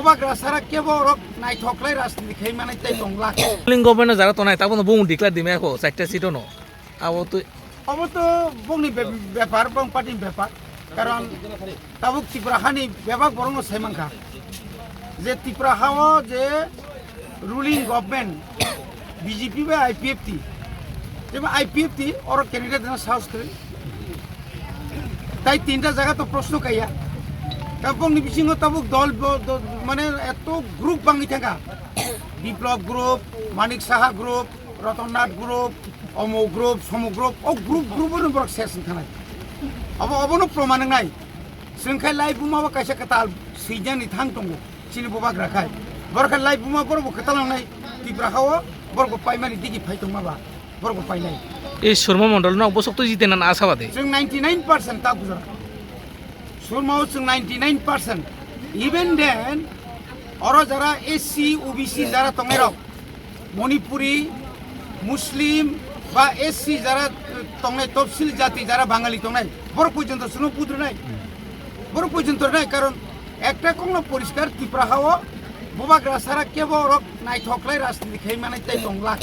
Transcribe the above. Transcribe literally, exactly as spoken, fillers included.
Bubagra sara kebo rok naithok lai rajniti khai manai tei tong lak. Ruling government jara tonai, tabuk no bung declare di maya kho, chaita seat no. Abo to. Obo to bongni be-, bepar, bong party ni bepar. Karon tabuk Tripura hani bebak borok no sai mankha. Je Tripura hao je ruling government B J P bai I P F T. Jeba I P F T oro candidate no sahos kwrwi. Tai tinta jaga to proshno kaiya. Tabuk ni bisingo tabuk dol bo-, do-, mane eto group bangwi thangkha. Biplop group, Manik Saha group, Ratan Nath group, Omo group, Somo group, o group, group no borok ses wngkhanai. Abo, obono proman wngnai. Chwng khai lai buma bo kaisa kwtal swijani thang tongo. Chini bubagra khai. Borok khai lai buma borok bo kwtal wngnai. Tripura hao borok bo paimani digi phai tongma ba. Borok bo painai. Ei Surma Mondol no bosok to jitenan asabadi. Chwng ninety nine percent ta bujora. Surma o chwng ninety nine percent. Even then, oro jara S C, O B C jara tongnai rok, Manipuri, Muslim, ba S C jara tongnai, topsil jati jara Bangali tongnai, borok porjonto chwngno budrwnai. Borok porjonto rwnai, karon ekta kokno poriskar Tripura hao bubagra sara kebo rok naithok lai rajniti khai manai tei tong lak.